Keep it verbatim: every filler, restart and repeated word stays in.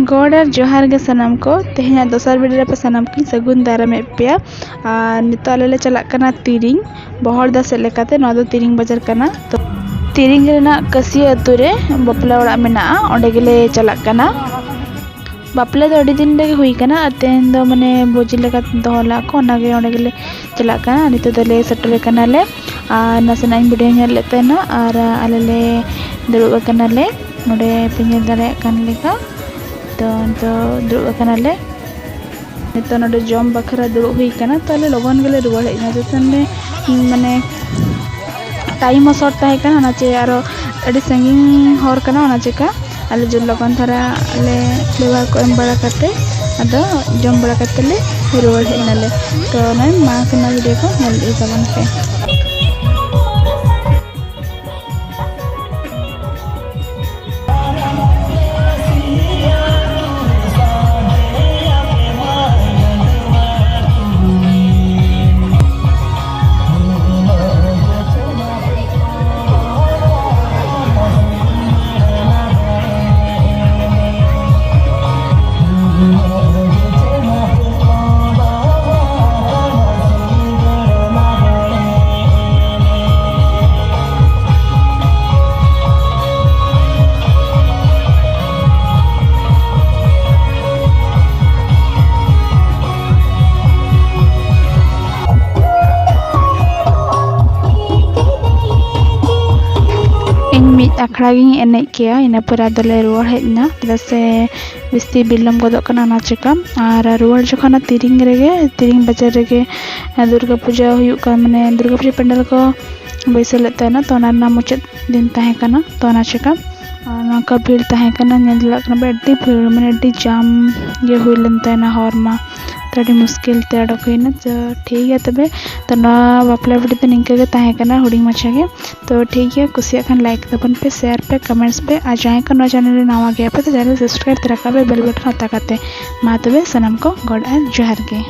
ᱜᱚᱰ ᱟᱨ ᱡᱚᱦᱟᱨ ᱜᱮ ᱥᱟᱱᱟᱢ ᱠᱚ᱾ ᱛᱮᱦᱮᱧᱟᱜ ᱫᱚᱥᱟᱨ video ᱨᱮ ᱟᱯᱮ ᱥᱟᱱᱟᱢ ᱠᱚᱧ ᱥᱟᱹᱜᱩᱱ ᱫᱟᱨᱟᱢᱮᱫ ᱯᱮᱭᱟ᱾ ᱟᱨ ᱱᱤᱛᱚᱜ ᱟᱞᱮ ᱞᱮ ᱪᱟᱞᱟᱜ ᱠᱟᱱᱟ ᱛᱤᱨᱤᱝ, ᱵᱚᱦᱚᱲᱫᱟ ᱥᱮᱫ ᱞᱮᱠᱟᱛᱮ᱾ ᱱᱚᱣᱟ ᱫᱚ ᱛᱤᱨᱤᱝ ᱵᱟᱡᱟᱨ ᱠᱟᱱᱟ᱾ ᱛᱚ, ᱛᱤᱨᱤᱝ ᱨᱮᱱᱟᱜ ᱠᱟᱹᱥᱤ ᱟᱹᱛᱩ ᱨᱮ ᱵᱟᱯᱞᱟ ᱚᱲᱟᱜ ᱢᱮᱱᱟᱜᱼᱟ, ᱚᱸᱰᱮ ᱜᱮᱞᱮ ᱪᱟᱞᱟᱜ ᱠᱟᱱᱟ᱾ ᱛᱚ, ᱵᱟᱯᱞᱟ ᱫᱚ ᱟᱹᱰᱤ ᱫᱤᱱ ᱨᱮᱜᱮ ᱦᱩᱭ ᱠᱟᱱᱟ, ᱟᱨ ᱛᱮᱦᱮᱧ ᱫᱚ ᱢᱟᱱᱮ ᱵᱷᱳᱡᱤ ᱞᱮᱠᱟ ᱫᱚᱦᱚ ᱞᱮᱫᱟ ᱠᱚ, ᱚᱱᱟᱜᱮ ᱚᱸᱰᱮ ᱜᱮᱞᱮ ᱪᱟᱞᱟᱜ ᱠᱟᱱᱟ᱾ ᱱᱤᱛᱚᱜ ᱫᱚᱞᱮ ᱥᱮᱴᱮᱨ ᱟᱠᱟᱱᱟᱞᱮ, ᱟᱨ ᱱᱟᱥᱮᱱᱟᱜ ᱤᱧ video ᱧᱮᱞ ᱞᱮᱫ ᱛᱟᱦᱮᱱᱟ, ᱟᱨ ᱟᱞᱮ ᱞᱮ ᱫᱩᱲᱩᱵ ᱟᱠᱟᱱᱟᱞᱮ ᱱᱚᱰᱮ, ᱯᱮ ᱧᱮᱞ ᱫᱟᱲᱮᱭᱟᱜ ᱠᱟᱱ ᱞᱮᱠᱟ᱾ ᱛᱚ, ᱱᱤᱛᱚᱜ ᱫᱩᱲᱩᱵ ᱟᱠᱟᱱᱟᱞᱮ᱾ ᱱᱤᱛᱚᱜ ᱱᱚᱰᱮ ᱡᱚᱢ ᱵᱟᱠᱷᱨᱟ ᱫᱩᱲᱩᱵ ᱦᱩᱭ ᱠᱟᱱᱟ᱾ ᱛᱚ, ᱟᱞᱮ ᱞᱚᱜᱚᱱ ᱜᱮᱞᱮ ᱨᱩᱣᱟᱹᱲ ᱦᱮᱡ ᱮᱱᱟ, ᱪᱮᱫᱟᱜ ᱥᱮ ᱢᱟᱱᱮ time ᱦᱚᱸ short ᱛᱟᱦᱮᱸ ᱠᱟᱱᱟ, ᱚᱱᱟ ᱪᱮ ᱟᱨᱚ ᱟᱹᱰᱤ ᱥᱟᱺᱜᱤᱧ ᱦᱚᱨ ᱠᱟᱱᱟ, ᱚᱱᱟ ᱪᱮᱠᱟ ᱟᱞᱮ ᱡᱚ ᱞᱚᱜᱚᱱ ᱫᱷᱟᱨᱟ ᱞᱮ ᱵᱮᱵᱚᱦᱟᱨ ᱠᱚ ᱮᱢ ᱵᱟᱲᱟ ᱠᱟᱛᱮ, ᱟᱫᱚ ᱡᱚᱢ ᱵᱟᱲᱟ ᱠᱟᱛᱮ ᱞᱮ ᱨᱩᱣᱟᱹᱲ ᱦᱮᱡ ᱮᱱᱟᱞᱮ᱾ ᱛᱚ, ᱱᱚᱜᱼᱚᱭ ᱢᱟᱲᱟᱝ ᱥᱮᱱᱟᱜ video ᱠᱚ ᱧᱮᱞ ᱤᱫᱤ ᱛᱟᱵᱚᱱ ᱯᱮ᱾ ᱤᱧ ᱢᱤᱫ ᱟᱠᱷᱲᱟ ᱜᱤᱧ ᱮᱱᱮᱡ ᱠᱮᱜᱼᱟ, ᱤᱱᱟᱹ ᱯᱚᱨᱮ ᱟᱫᱚᱞᱮ ᱨᱩᱣᱟᱹᱲ ᱦᱮᱡ ᱮᱱᱟ, ᱪᱮᱫᱟᱜ ᱥᱮ ᱵᱤᱥᱛᱤ ᱵᱤᱞᱚᱢ ᱜᱚᱫᱚᱜ ᱠᱟᱱᱟ, ᱚᱱᱟ ᱪᱮᱠᱟ᱾ ᱟᱨ ᱨᱩᱣᱟᱹᱲ ᱡᱚᱠᱷᱚᱱ ᱛᱤᱨᱤᱝ ᱨᱮᱜᱮ, ᱛᱤᱨᱤᱝ ᱵᱟᱡᱟᱨ ᱨᱮᱜᱮ ᱫᱩᱨᱜᱟᱹ ᱯᱩᱡᱟᱹ ᱦᱩᱭᱩᱜ ᱠᱟᱱ, ᱢᱟᱱᱮ ᱫᱩᱨᱜᱟᱹ ᱯᱩᱡᱟᱹ ᱯᱮᱱᱰᱮᱞ ᱠᱚ ᱵᱟᱹᱭᱥᱟᱹᱣ ᱞᱮᱫ ᱛᱟᱦᱮᱱᱟ, ᱛᱚ ᱚᱱᱟ ᱨᱮᱱᱟᱜ ᱢᱩᱪᱟᱹᱫ ᱫᱤᱱ ᱛᱟᱦᱮᱸ ᱠᱟᱱᱟ, ᱛᱚ ᱚᱱᱟ ᱪᱮᱠᱟ᱾ ᱟᱨ ᱱᱚᱝᱠᱟ ᱵᱷᱤᱲ ᱛᱟᱦᱮᱸ ᱠᱟᱱᱟ, ᱧᱮᱞ ᱫᱟᱲᱮᱭᱟᱜ ᱠᱟᱱᱟ ᱯᱮ, ᱟᱹᱰᱤ ᱵᱷᱤᱲ, ᱢᱟᱱᱮ ᱟᱹᱰᱤ ᱡᱟᱢ ᱜᱮ ᱦᱩᱭ ᱞᱮᱱ ᱛᱟᱦᱮᱱᱟ ᱦᱚᱨ ᱢᱟ, ᱛᱚ ᱟᱹᱰᱤ ᱢᱩᱥᱠᱤᱞ ᱛᱮ ᱚᱰᱚᱠ ᱦᱩᱭᱱᱟ᱾ ᱛᱚ ᱴᱷᱤᱠ ᱜᱮᱭᱟ ᱛᱚᱵᱮ, ᱛᱚ ᱱᱚᱣᱟ ᱵᱟᱯᱞᱟ video ᱫᱚ ᱱᱤᱝᱠᱟᱹ ᱜᱮ ᱛᱟᱦᱮᱸ ᱠᱟᱱᱟ, ᱦᱩᱰᱤᱧ ᱢᱟᱪᱷᱟ ᱜᱮ᱾ ᱛᱚ ᱴᱷᱤᱠ ᱜᱮᱭᱟ, ᱠᱩᱥᱤᱭᱟᱜ ᱠᱷᱟᱱ like ᱛᱟᱵᱚᱱ ᱯᱮ, share ᱯᱮ, comments ᱯᱮ, ᱟᱨ ᱡᱟᱦᱟᱸᱭ ᱠᱚ ᱱᱚᱣᱟ channel ᱨᱮ ᱱᱟᱣᱟ ᱜᱮᱭᱟ ᱯᱮ, ᱛᱚ channel subscribe ᱛᱚᱨᱟ ᱠᱟᱜ ᱯᱮ bell button ᱚᱛᱟ ᱠᱟᱛᱮ᱾ ᱢᱟ ᱛᱚᱵᱮ ᱥᱟᱱᱟᱢ ᱠᱚ ᱜᱚᱰ ᱟᱨ ᱡᱚᱦᱟᱨ ᱜᱮ᱾